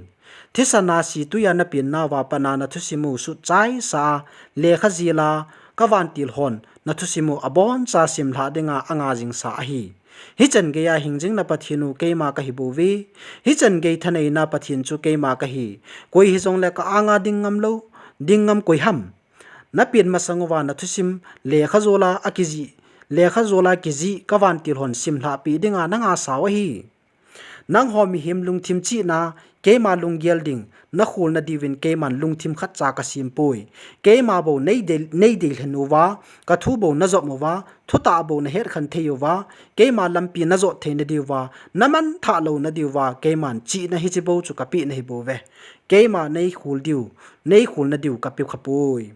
Thisan a situi a napen nauva pat a nathusim u sutchaisa a, lekha jil a, kavantil hon nathusim u aboncha simlhah dinga anga jingsa ahi. Hichan geiya hingjingna Pathen u keima kahibouve. Hichan gei thaneina Pathen chu keima kahi. Koi hijongle ka-anga ding ngam lou, ding ngam koi ham? Napen masang uva nathusim lekha jol a akijih, lekha jol a kijih kavantil hon simlhahpeh dinga nanga sao ahi. Nangho mihem lungthim chihna, keima lunggel ding nakhol nadiuvin keiman lungthim khatcha kasem poi. Keima bou neidei, neidei lhen uva, kathu bou najom uva, thutah bou nahetkhen thei uva, keima lampi najot thei nadiuva, namanthah lou nadiuva, keiman chihna hiche bou chu kapeh nahibouve. Keima neikhol diu, neikhol nadiu kapeh khapoi.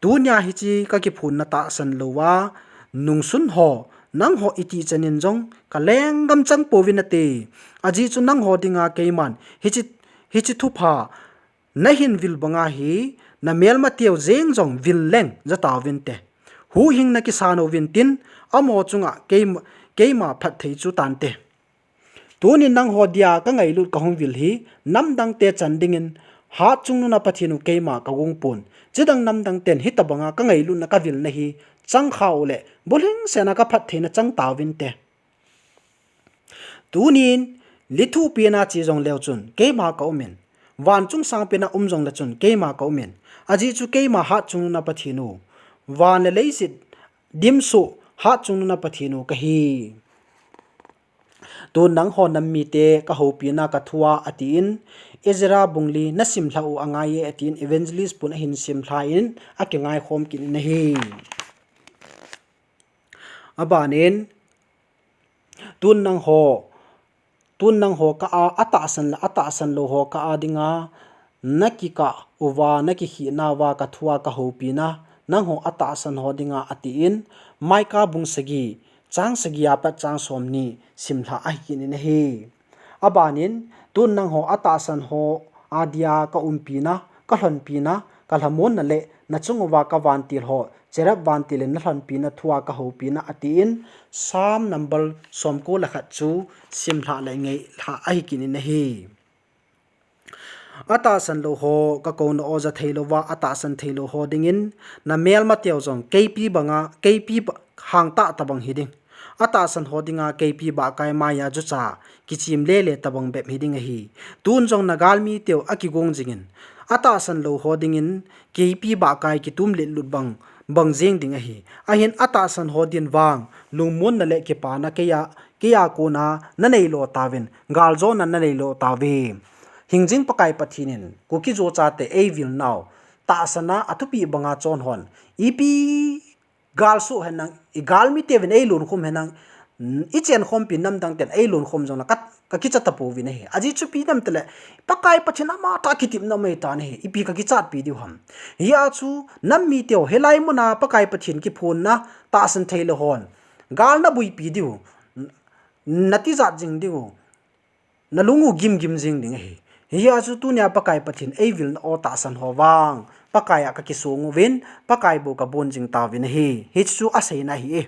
Tunia hiche kakiphunna tahsan louva, nungsun ho, nangho itih chanin jong kalenggam chang pouvin nate. Ajeh chu nangho dinga keiman hiche, hiche thupha nahin vil banga hi, namelmateu jeng jong vil leng jatauvinte. Huhhingna kisan uvin tin, amaho chunga keima, keima phatthei chu tante. Tunin nangho dia kangailut kahung vil hi, namdangte chan dingin, Hatchungnuna Pathen u keima kagong pon. Chidang namdang ten hitobanga kangailutna kavilna hi, changkha uleh, bulhingsetna kaphattheina chang tauvinte. Tunin, Lithuhpina che jong leu chun keima ka um in, van chung sangpen a um jong le chun keima ka um in, ajeh chu keima hatchungnung a Pathen u, van le leiset dimsoh hatchungnung a Pathen u kahi. Tun nangho nam mite ka houpina ka thua, atin, Ezra bung li na simlhah u angai e, atin, Evangelist pun ahin simlha in, akingai khom kit in ahi. Abanin, tun nangho, tun nangho kah a, atahsan le atahsan lou ho kah a dinga, na kikah uva, na kikhehna uva, ka thua ka houpina, nangho atahsan ho dinga, atin, Micah bung sagi, chang sagi a pat chang somni, simlha ahi kit in ahi. Abanin, tun nangho atahsan ho adia ka umpina, ka lhonpina, ka lhamonna le, na chung uva ka vantil ho, cherub vantil in na lhonpina thua ka houpina, atin, Psalm number somko le khat chu simlhah le ngailhah ahi kit in ahi. Atahsan lou ho, ka kouna o ja thei louva, atahsan thei lou ho dingin, na melmateu jong, keipi banga, keipi ba-, hangtah tabang hiding. Atahsan ho dinga, keipi bahkai maiya jucha, kichim lele tabang bep hiding ahi. Tun jong na galmiteu akigong jingin, atahsan lou ho dingin, keipi bahkai kitum letlut bang, bang jeng ding ahi. Ahin atahsan ho din vang, lungmonna le kipana keiya, keiya kona, na neilo tauvin, galjona na neilo tauve. Hingjing Pakai Pathen in, Kuki-Zo chate eivil nau, tahsan a athupi banga chon hon, ipi galsoh henlang, i galmiteuvin eilunkhum henlang, i chenkhompi namdang ten eilunkhum jongle ka, ka kicha tapouvin ahi. Ajeh chu ipi ham itile, Pakai Pathen amatah kitepna um ahitan ahi, ipi ka kichatpi diu ham. Hijeh chun, nam miteu, hilai muna Pakai Pathen kiphonna, tahsan thei lou hon, gal na buipi diu, na tijat jing diu, na lung u gimgim jing ding ahi. Hijeh chun tunia Pakai Pathen eivilna o tahsan ho vang, Pakai a ka kisong uvin, Pakai bou ka bon jing tauvin ahi. Hichu aseina ahi e.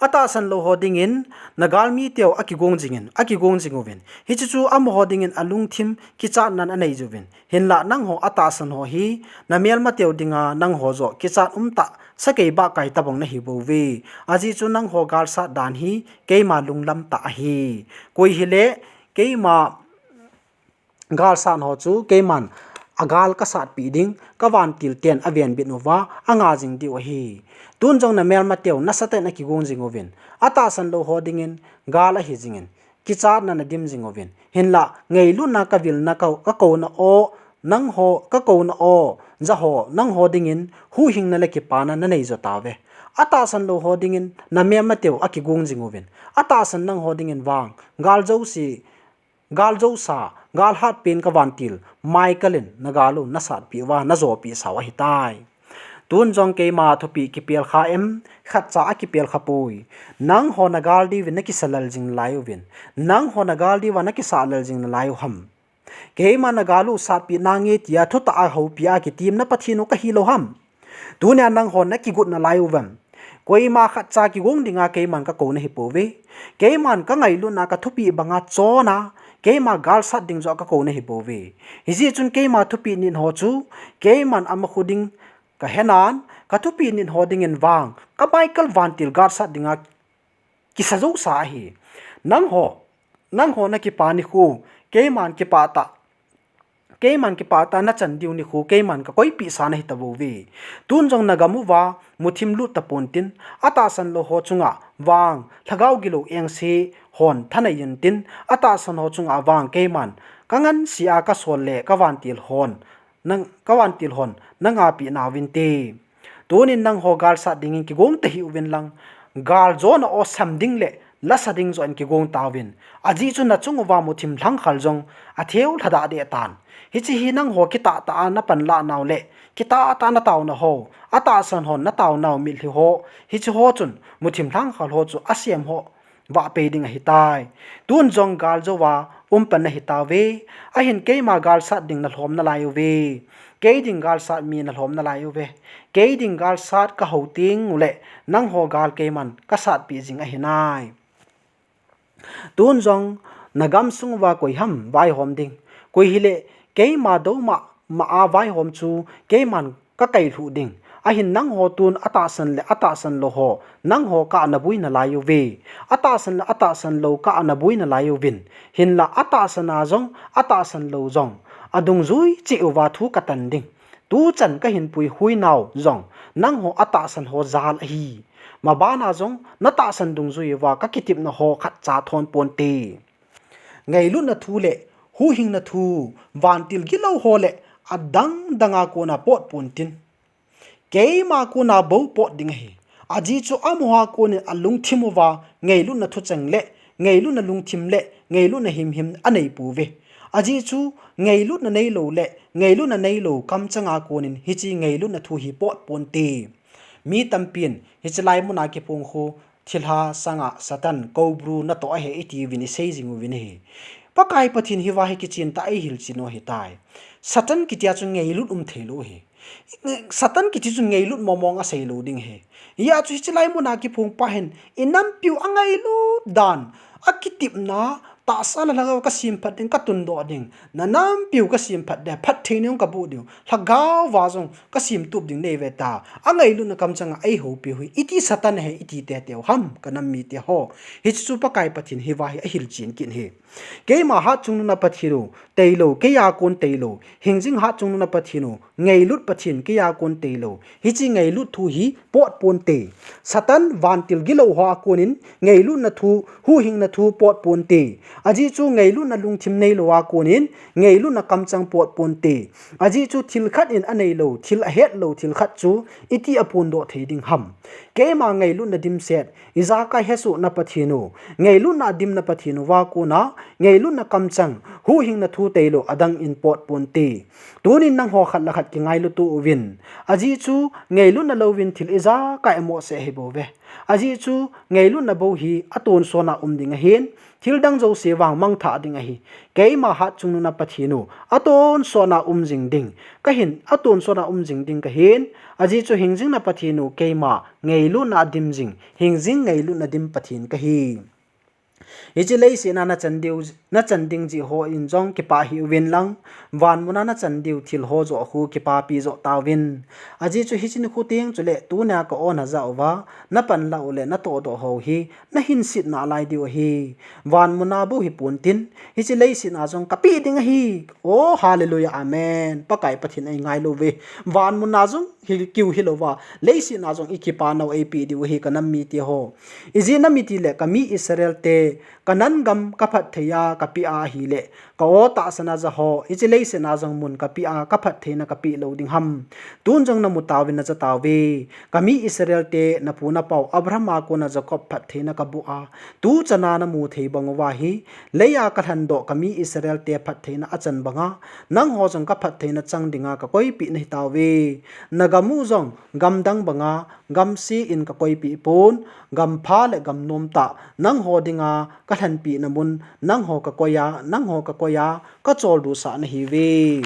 Atahsan lou ho dingin, na galmiteu akigong jingin, akigong jing uvin. Hichu chu amaho dingin alungthim kichatnan anei jiuvin. Hinla nangho atahsan ho hi, na melmateu dinga nangho joh kichat umtah, sakei bahkai tabang nahi bouve. Ajeh chu nangho galsat dan hi, keima lunglam tah ahi. Koi hile, keima galsat ho chu, keiman agal kasatpi ding, ka vantil ten avenbit uva, anga jing diu ahi. Tun jong na melmateu, nasatah in akigong jing uvin. Atahsan lou ho dingin, gal ahi jingin. Kichatnan adim jing uvin. Hinla, ngailutna ka vilna ka, ka kouna o, nangho, ka kouna o, ja ho, nangho dingin, huhhingna le kipana na neijo tauve. Atahsan lou ho dingin, na melmateu akigong jing uvin. Atahsan nangho dingin vang, gal jouse, gal jousa, gal hatpen ka vantil, Michael in na gal u na satpi uva, na jopi sau ahitai. Tun jong keima thupeh kipelkha em, khatcha akipelkha poi. Nangho na gal diuvin na kisa lel jing nalai uvin. Nangho na gal diuva na kisa lel jing nalai u ham. Keima na gal u satpi nange tia thutah a houpi a kitemna Pathen u kahi lou ham. Tunia nangho na kigot nalai uvem. Koima khatcha kigong dinga keiman ka kou nahi pouve. Keiman ka ngailutna ka thupeh banga chona, keima galsat ding joh ka kou nahi pouve. Hijeh chun keima thupeh nit ho chu, keiman ama khu ding ka henan, ka thupeh nit ho dingin vang, ka Michael vantil galsat dinga kisa jousa ahi. Nangho, nangho na kipah nikho, keiman kipah tah, keiman kipah tah na chan diu nikho, keiman ka koipeh sa nahi tabouve. Tun jong na gam uva, muthim lut tapon tin, atahsan lou ho chunga, vang, lhagao gilou engse hon thanei intin, atahsan ho chunga vang keiman, ka ngansi a ka sol le ka vantil hon, nang, ka vantil hon, na ngahpeh nauvinte. Tunin nangho galsat dingin kigong tahih uvin lang, galjona o sam ding le lasa ding joh in kigong tauvin. Ajeh chu na chung uva muthim lhangkhal jong atheu lhadah deh tan. Hiche hi nangho kitah tah a na panlah nau le, kitah tah a na taona ho, atahsan hon na taonau mitlhi ho, hiche ho chun muthim lhangkhal ho chu asem ho vahpei ding ahitai. Tun jong galjou a um pan nahi tauve. Ahin keima galsat ding na lhom nalai uve. Kei ding galsat mi na lhom nalai uve. Kei ding galsat ka hou teng ule nangho gal keiman ka satpeh jing ahinai. Tun jong na gamsung uva koi ham vaihom ding. Koi hile keima douma ma a vaihom chu keiman ka kailhuh ding. Ahin nangho tun atahsan le atahsan lou ho, nangho kah nabui nalai uve. Atahsan le atahsan lou kah nabui nalai uvin. Hinla atahsan a jong, atahsan lou jong, adungjui cheh uva thu katan ding. Tuchan kahin puihui nau jong, nangho atahsan ho jal ahi. Mabana jong, natahsan dungjui uva kakitepna ho khatcha thon ponte. Ngailutna thu le huhhingna thu, vantil gilou ho le adang danga kona pot pontin. Keima kona bou pot ding ahi. Ajeh chu amaho a konin alungthim uva ngailutna thucheng le ngailutna lungthim le ngailutna himhim anei pouve. Ajeh chu ngailutna neilou le ngailutna neilou kamchanga konin hiche ngailutna thu hi pot ponte. Mi tampin hiche lai muna kiphong khu thilha sanga Satan, Cobra natoh ahi itiuvin isei jing uvin ahi. Pakai Pathen hiva hi kichen tah a eihilchen u ahitai. Satan kitia chu ngailut um theilou ahi. Satan kiti chu ngailut momong asei lou ding ahi. Hijeh chun hiche lai muna kiphong pa hin inampiu angailut dan, akitepna, tahsa le lhagao kasemphat ding, katundoh ding, nanampiu kasemphat ding, phattheina jong kaboh diu, lhagao va jong kasemtup ding neive tia angailutna kamchanga eihoupiu hi iti Satan ahi iti teteu ham, kanam mite ho. Hiche chu Pakai Pathen hiva hi ahilchen kit ahi. Keima hatchungnung a Pathen u, teilou, keiya kon teilou, hingjing hatchungnung a Pathen u, ngailut Pathen, keiya kon teilou, hiche ngailut thu hi pot ponte. Satan, vantil gilou ho a konin ngailutna thu, huhhingna thu pot ponte. Ajeh chu ngailutna lungthim neilou a konin ngailutna kamchang pot ponte. Ajeh chu thil khat in aneilou, thil ahetlou, thil khat chu iti aphondoh thei ding ham. Keima ngailutna dimset, ijakai hesohna Pathen u, ngailutna dimna Pathen uva kona ngailutna kamchang, huhhingna thu teilou adang in pot ponte. Tunin nangho khat le khat kingailu tou uvin. Ajeh chu ngailutna louvin thil ijakai amohsah ahibouve. Ajeh chu ngailutna bou hi atonsot a um ding ahin, thildang jouse vang mangthah ding ahi. Keima hatchungnung a Pathen u, atonsot a um jing ding kahin, atonsot a um jing ding kahin. Ajeh chu hingjing na Pathen u, keima ngailutna a dim jing, hingjing ngailutna dim Pathen kahi. Hiche leiset a nachan diu, nachan ding jeh hon jong kipah hih uvin lang, van muna nachan diu thil ho joh khu kipapi joh tauvin. Ajeh chu hiche nikho teng chule tunia ka-o najah uva, napanlah u le natohdoh ho hi nahinset nalai diu ahi. Van muna bou hi pontin, hiche leiset a jong kapeh ding ahi. O, hallelujah, amen. Pakai Pathen eingailu uve. Van muna jong hi kiu hilouva, leiset a jong ikipa nau eipeh diu ahi, kanam mite ho. Ijeh inem itile kami Israel te Canaan gam kaphatthei a kapeh a ahile, ka-o tahsan a jah ho, hiche leiset a jong mun kapeh a kaphattheina kapeh lou ding ham. Tun jong namu tauvin najah tauve. Kami Israel te napu napau Abraham a kona Jacob phattheina kaboh a, tuchan a namu thei bang uva hi, leiya kalhandoh kami Israel te phattheina achan banga, nangho jong kaphattheina chang dinga kakoipeh nahi tauve. Nagam u jong gamdang banga, gamse in kakoipeh pon, gampha le gamnom tah, nangho dinga kalhanpeh na mun, nangho kakoi a, nangho kakoi a, kacholdo sah nahiuve.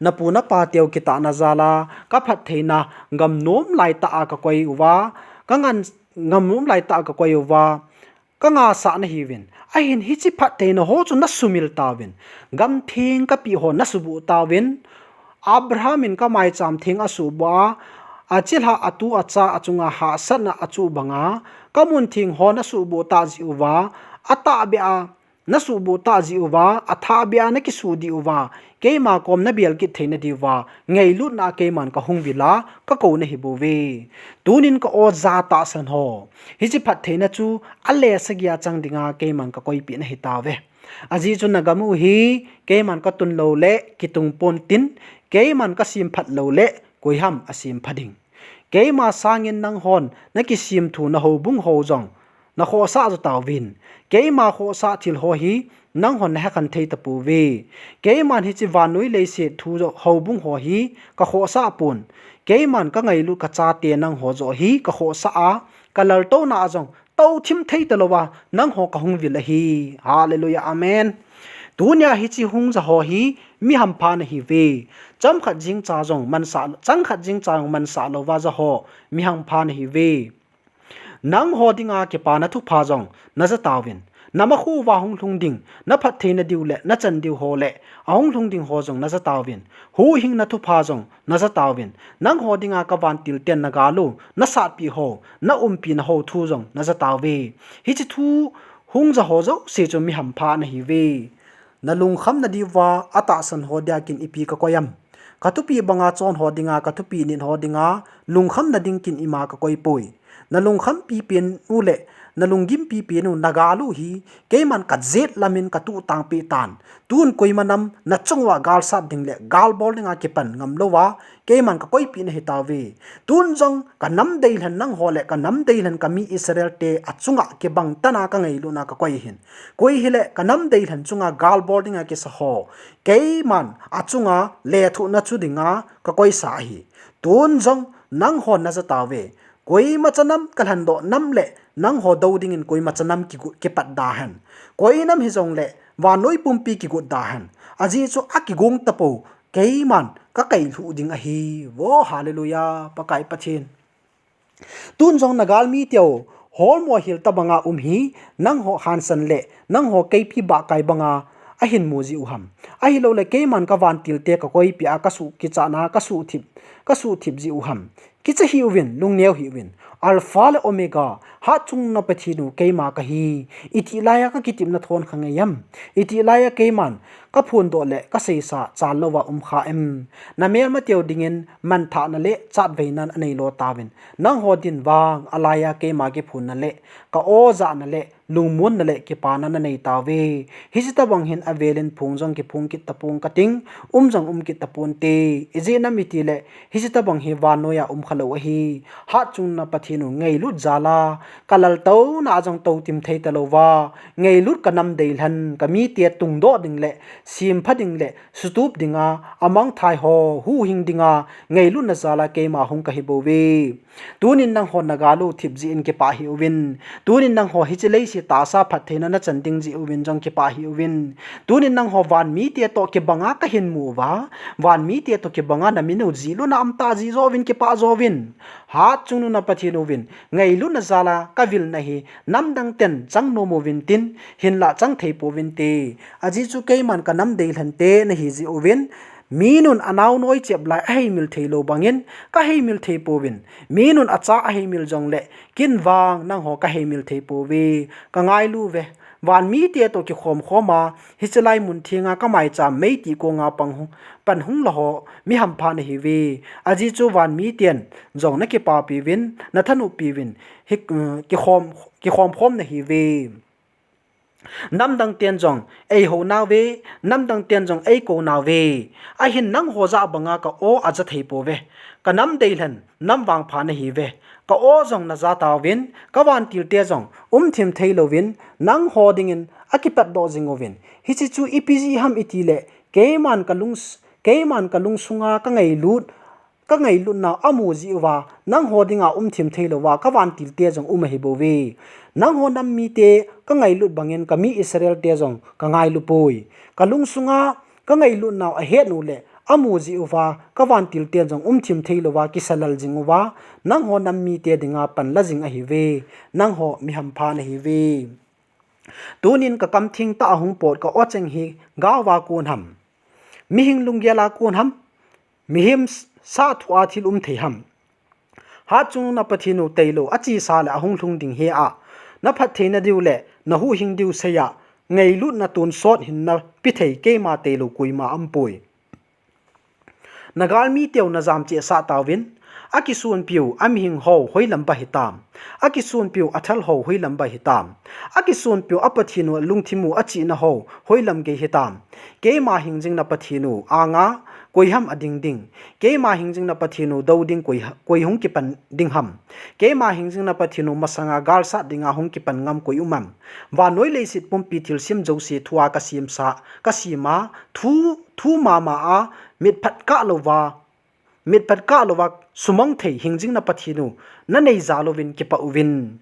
Napu napa teu kitahna jal a, kaphattheina gamnom laitah a kakoi uva, kangan, gamnom laitah a kakoi uva, kangasah nahiuvin. Ahin hiche phattheina ho chu nasumil tauvin. Gamtheng kapeh ho nasuboh tauvin. Abraham in kamaicham theng asuhboh a, achilhah atu acha achunga hahsatna achuh banga, kamun theng ho nasuhboh tah jeh uva, atahbeh a, nasuhboh tah jeh uva, athahbeh a nakisuh diuva, keima kom nabel kit theina diuva, ngailutna a keiman kahung vil a, kakou nahibouve. Tunin ka-o ja tahsan ho, hiche phattheina chu ale sagi a chang dinga keiman kakoipeh nahi tauve. Ajeh chu nagam u hi keiman katun lou le kitung pontin, keiman kasemphat lou le koiham asempha ding. Keima sangin nanghon nakisemthu na houbung ho jong nakhohsah jo tauvin. Keima khohsah thil ho hi nanghon nahekhen thei tapouve. Keiman hiche vannoi leiset thu jo houbung ho hi kakhohsah pon. Keiman kangailut kachate nangho joh hi kakhohsah a, kalaltouna a jong touthim thei talouva nangho kahung vil ahi. Hallelujah, amen. Tunia hiche hung ja ho hi mi hampha nahiuve. Chomkhat jingcha jong mansah, changkhat jingcha jong mansah louva ja ho mi hampha nahiuve. Nangho dinga kipana thupha jong naja tauvin. namakhuva hung lhung ding, naphatthei nadiu le nachan diu ho le ahung lhung ding ho jong najatauvin, huhhingna thupha jong najatauvin, nangho dinga kavantil ten nagalu nasatpi ho, naumpina ho thu jong najatauve. Hiche thu hung ja ho jouse chu mihampha nahiuve. Nalungkham nadiuva atahsan ho dia kin ipi kakoi am? Kathupi banga chon ho dinga, kathupi nit ho dinga lungkham nading kin ima kakoipoi. Nalungkham pipen u le nalunggim pipen u nagalu hi keiman kajet lamin katuh tangpeh tan. Tun koima nam nachung uva galsat ding le galbol dinga kipan ngamlouva keiman kakoipeh nahitauve. Tun jong kanam deilhen nangho le kanam deilhen kami Israel te achunga kibang tana kangailutna kakoi ahin. Koi hile kanam deilhen chunga galbol dinga kisa ho keiman achunga lethuhna chu dinga kakoisa ahi. Tun jong nanghon najatauve. Koimacha nam kalhendoh nam le nangho dou dingin koimacha nam kigu-, kipat dahen. Koi nam hijongle vannoi pumpi kigut dahen. Ajeh chu akigong tapou keiman kakailhuh ding ahi. Vo, hallelujah, Pakai Pathen. Tun jong nagalmi teu, holmo hil tabanga um hi, nangho hansan le nangho keipi bahkai banga ahin mu jiu ham? Ahiloule keiman kavantil te kakoipeh a kasuh kichana kasuhthip, kasuhthip jiu ham? Kicha hih uvin, lungneo hih uvin. Alpha le Omega, hatchungnung Pathen u keima kahi. Itih laiya kakitepna thon kha ngei am? Itih laiya keiman kaphondoh le kaseisa chan louva um kha em? Namelmateu dingin manthahna le chatveina anei lo tauvin. Nangho din vang alaiya keima kiphonna le ka-o jahna le lungmonna le kipana nanei tauve. Hiche tobang hin avelin phung jong kiphung kit tapong kating, um jong um kit taponte. Ijeh inem itile hiche tobang hi vannoiya um khalou ahi. Hatchungnung Pathen u ngailut jala kalal touna a jong toutim thei talouva, ngailut kanam deilhen kamite tungdoh ding le sempha ding le sutup dinga amangthai ho huhhing dinga ngailutna jala keima hung kahibouve. Tunin nangho nagalu thip jeh in kipah hih uvin. Tunin nangho hiche leiset tahsa phattheina nachan ding jeh uvin jong kipah hih uvin. Tunin nangho vanmite toh kibanga kahin mu uva, vanmite toh kibanga namin u jihlutna aumtah jeh jouvin kipah jouvin. Hatchungnung Pathen uvin ngailutna jala kavilna hi namdang ten chang nom uvin tin, hinlah chang thei pouvinte. Ajeh chu keiman kanam deilhente nahi jeh uvin, minun anaonoi chep lai aheimil theilou bangin kaheimil thei pouvin, minun acha aheimil jongle kin vang nangho kaheimil thei pouve. Kangailuve, vanmite toh kikhom khoma hiche lai mun thenga kamaicham meitih konga panhung, panhung la ho mihampha nahiuve. Ajeh chu vanmiten jong nakipapiuvin, nathanoppiuvin, hi, kikhom, kikhom khom nahiuve. Namdang ten jong eihounauve, namdang ten jong eikou nauve. Ahin nangho jah banga ka-o aja thei pouve. Kanam deilhen nam vangpha nahiuve. Ka-o jong naja tauvin, kavantilte jong umthim theilouvin, nangho dingin akipatdoh jinguvin. Hiche chu ipi jeh ham itile, keiman kalung, keiman kalungsunga kangailut, kangailutnau amu jeh uva, nangho dinga umthim theilouva kavantilte jong um ahibouve. Nangho nam mite kangailut bangin kami Israelte jong kangailupoi. Kalungsunga kangailutnau ahetnule, amu jeh uva kavantilten jong umthim theilouva kisalal jinguva, nangho nam mite dinga panla jing ahiuve. Nangho mihampha nahiuve. Tunin kakam thengtah a hung pot ka-o cheng hi gaova kon ham, mihing lunggela kon ham, mihem sathua thil um thei ham? Hatchungnung Pathen u tailou achesa le ahung lhung ding hi a, naphattheina diu le nahuhhing diu seiya ngailutna tonsot hin napethei keima tailou koima aumpoi. Nagalmiteu najam chehsah tauvin, akisonpiu amihing ho hoilam ba hitam? Akisonpiu athal ho hoilam ba hitam? Akisonpiu a Pathen u lungthim u achihna ho hoilam gei hitam? Keima hingjing na Pathen u anga koiham ading ding? Keima hingjing na Pathen u dou ding koi, koi hung kipan ding ham? Keima hingjing na Pathen u masanga galsat dinga hung kipan ngam koi um am? Vannoi leiset pumpi thilsem jouse thua kasemsa, kasema, thu, thu mama a, mitphat kahlouva, mitphat kahlouva sumang thei hingjing na Pathen u nanei jal uvin kipah uvin.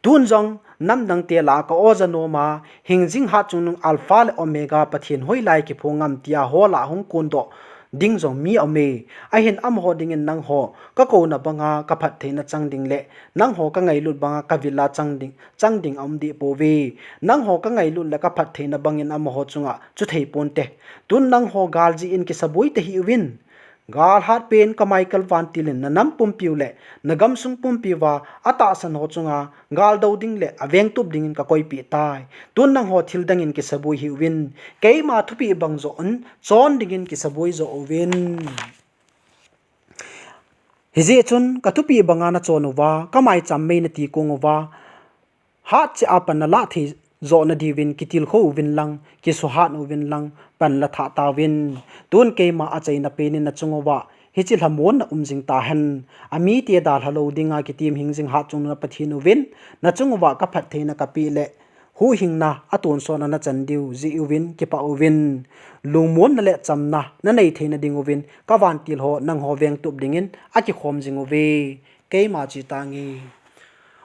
Tun jong namdangte lah a ka-o ja noma, hingjing hatchungnung Alpha le Omega Pathen hoilai kiphong ngam tia holah hung kondoh ding jong mi aume. Ahin amaho dingin nangho kakouna banga kaphattheina chang ding le nangho kangailut banga kavila chang ding, chang ding aum deh pouve. Nangho kangailut le kaphattheina bangin amaho chunga chuthei ponte. Tun nangho gal jeh in kisaboi tahih uvin. Gal hatpen ka Michael vantilin na nam pumpiu le na gamsung pumpiuva atahsan ho chunga gal dou ding le avengtup dingin kakoipeh tai. Tun nangho thil dangin kisaboi hih uvin. Keima thupeh bang joh un chon dingin kisaboi joh uvin. Hijeh chun kathupeh banga nachon uva, kamaicham mei nati kong uva, hatcheh a pan nalah thei joh nadiuvin kitilkhou uvin lang, kisuhat uvin lang, pan la thah tauvin. Tun keima achaina penin nachung uva hiche lhamon na um jing tahen. Amite dalha lou dinga kitim hing jing hatchungnung na Pathen uvin, nachung uva kaphattheina kapeh le huhhingna atonsotna nachan diu jeh uvin kipah uvin. Lungmonna le chamna nanei theina ding uvin kavantil ho nangho vengtup dingin akikhom jing uve. Keima chetange.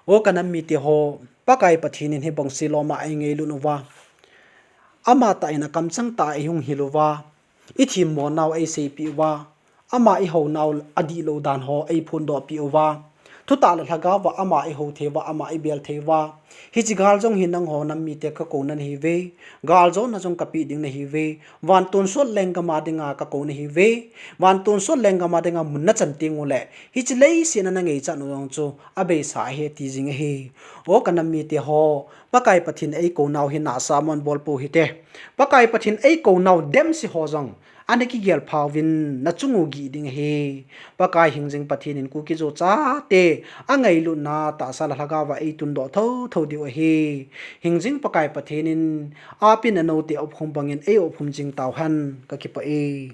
O kanam mite ho, Pakai Pathen in hibang siloma eingailut uva, amatah in akamchang tah a eihung hil uva, ithemmo nau eiseipeh uva, ama ihounau adihlou dan ho eiphondohpeh uva, thutah le lhagaova ama ihou theiuva, ama ibel theiuva, hiche gal jong hi nangho nam mite kakouna nahiuve. Galjona jong kapeh ding nahiuve. Vantonsot lenggama dinga kakouna ahiuve. Vantonsot lenggama dinga mun nachan tenguleh hiche leiset a nangaichat u jong chu abeisa ahi ti jing ahi. O kanam mite ho, Pakai Pathen eikounau hi nahsah mon bolpou hite. Pakai Pathen eikounau demse ho jong ana kigelphauvin nachung u gih ding ahi. Pakai hingjing Pathen in Kuki-Zo chate angailutna tahsa le lhagaova eitundoh thouthou diu ahi. Hingjing Pakai Pathen in apin anoute opkhum bangin eiopkhum jing tauhen, kakipah e.